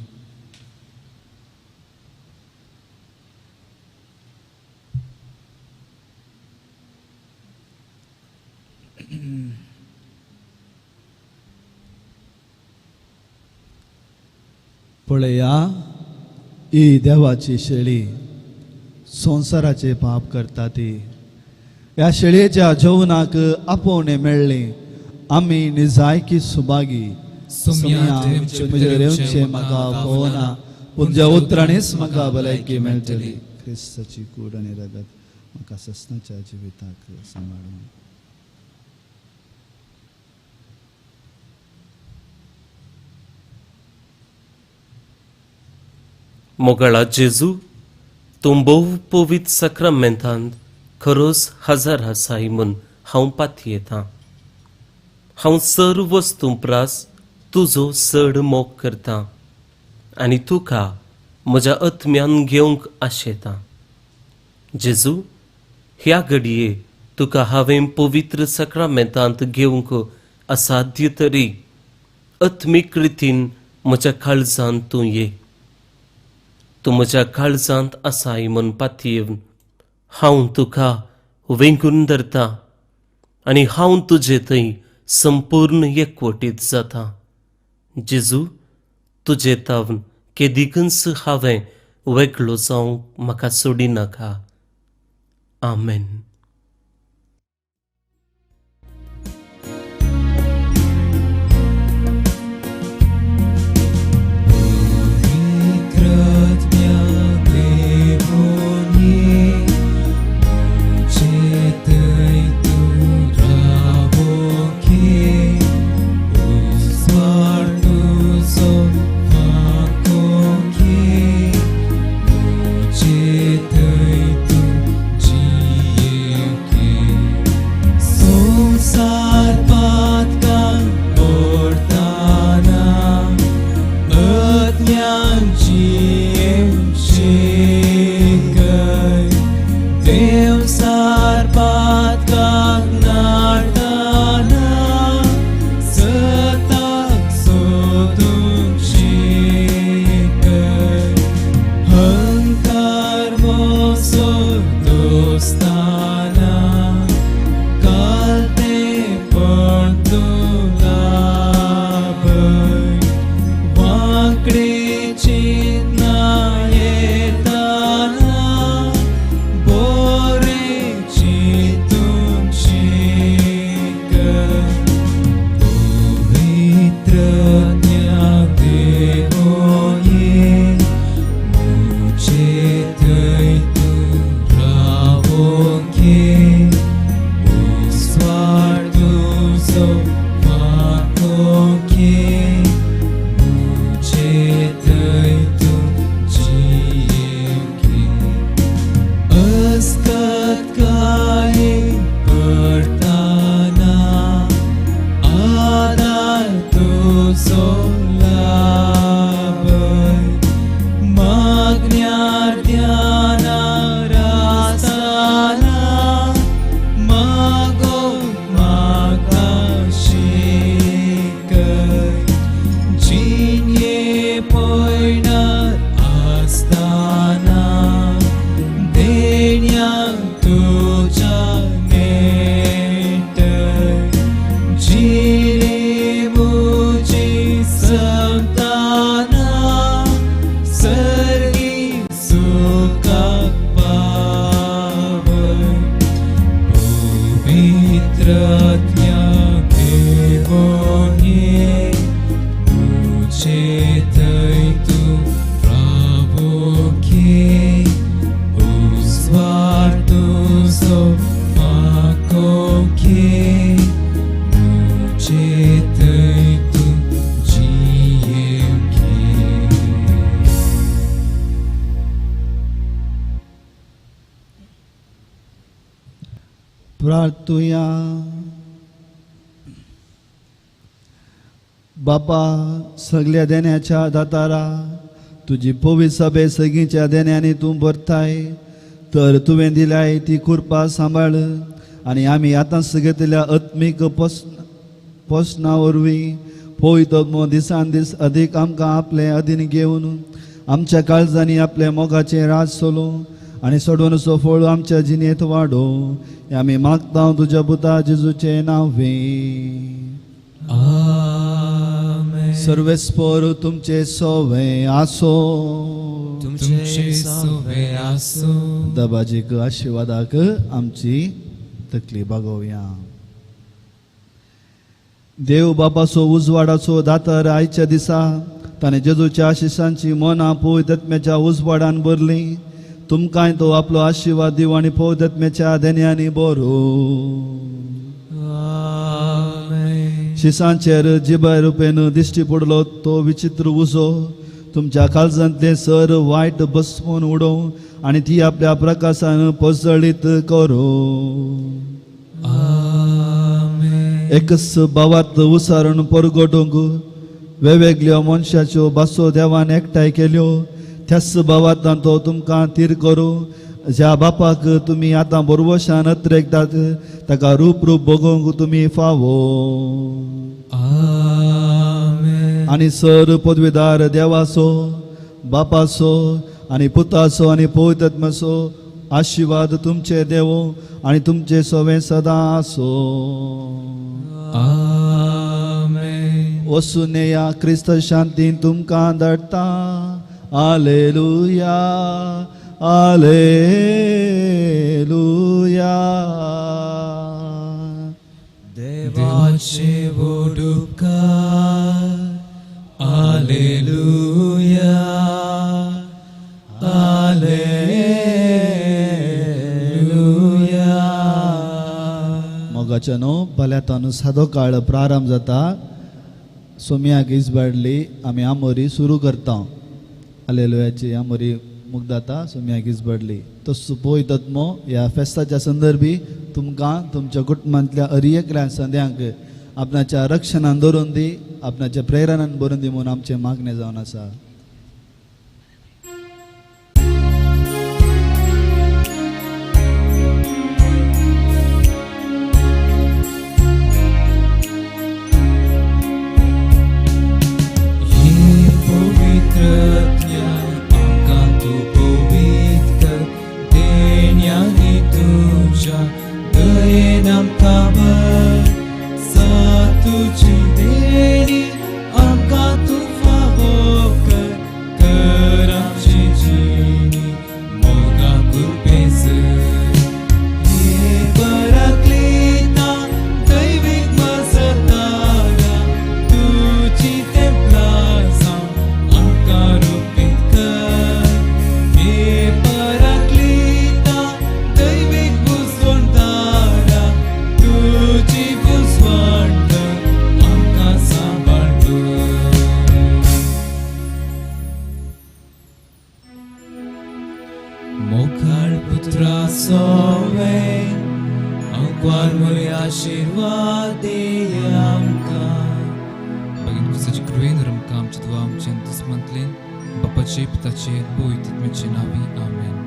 पळया ही देवाची शेळी संवसाराचे पाप करता ती. ह्या शेळयेच्या जेवणाक आपोवणें मेळ्ळें. आमी निजायकी सुभागी. म्हजें म्हाका पळोवना पूण ज्या उतरांनीच म्हाका भलायकी मेळटली. क्रिस्ताची कूड आनी रगत म्हाका ससनाच्या जिविताक सांबाळून. मोगाळा जेजू, तूं भोव पवित्र साक्रामेंतांत खरोच हजार आसाय म्हूण हांव पातयेतां. हांव सर्व वस्तूं प्रास तुजो चड मोग करतां आनी तुका म्हज्या आत्म्यान घेवंक आशेतां. जेजू, ह्या घडये तुका हांवें पवित्र साक्रामेंतांत घेवंक असाध्य तरी आत्मीक रितीन म्हज्या काळजांत तूं ये. तूं म्हज्या काळजांत आसाय म्हूण पातयेवन हांव तुका वेंगून धरता आनी हांव तुजे थंय संपूर्ण एकवटीत जाता. जेजू, तुजे तावन केदिकूच हांवें वेगळो जावंक म्हाका सोडिनाका. आमेन. So प्रार्थुया. बापा सगल्या देण्याच्या दातारा, तुजी पवित्र सभे सगळींच्या देण्यांनी तूं भरताय, तर तुवें दिल्याय ती कृपा सांबाळ आनी आमी आतांच घेतल्या आत्मीक पोसणा वरवीं पवित्र दिसान दीस अदीक आमकां आपले अधीन घेवन आमच्या काळजांनी आपले मोगाचें राज सोलूं आनी सोडवणचो फळ आमच्या जिणेंत वाडोवं, हें आमी मागता तुज्या पुता जेजूचें नांवे. सर्वेस्पर तुमचे सोवे आसो. तुमचे सोवे आसो. दबाजीक आशिर्वादाक आमची तकली बागोवया. देव बापाचो उजवाडाचो दातर आयच्या दिसा ताणें जेजूच्या आशिशांची मनां पवित्र आत्म्याच्या उजवाडान भरली. तुमकांय तो आपलो आशिर्वाद दिवं आनी पवित्र आत्म्याच्या देण्यांनी बरो. शिसांचेर जिबा रुपेन दिश्टी पडलो तो विचित्र उजो तुमच्या काळजांतलें सर वायट बसवून उडोवं आनी ती आपल्या प्रकाशान पसळीत करूं. एकच भावार्थ उसारून परगटूंक वेगवेगळ्यो मनशाच्यो भासो देवान एकठांय केल्यो, त्याच भावार्थान तो तुमकां थीर करूं. ज्या बापाक तुमी आतां बरवशान अत्रेकतात ताका रूप रूप बगोवंक तुमी फावो. आनी सर पदवीदार देवाचो बापाचो आनी पुताचो आनी पवित्र आत्म्याचो आशिर्वाद तुमचे देव आनी तुमचे सवे सदां आसो. वसून या क्रिस्त शांतीन तुमकां धाडटा. आलेलुया आलेलुया. देवाचे वोडुपकार. आलेलुया आलेलुया. मोगाच्या न्हू भल्यातान सादो काळ प्रारंभ जाता. सोम्याक इजबाडली आमी आमोरी सुरू करता. आलेलुयाची आमोरी मुगदाता सोम्याक इजबाडली. तो पवित्र आत्मो ह्या फेस्ताच्या संदर्भी तुमकां तुमच्या कुटुंबांतल्या अरियकल्या संद्यांक आपणाच्या रक्षणान धरून दी, आपणाच्या प्रेरणान भरून दी म्हणून आमचें मागणें जावन आसा. आमचे दुआ आमचे दुस्मंतलेन बापाचे पिताचे पवित्र आत्म्याचे नांवी आमेन.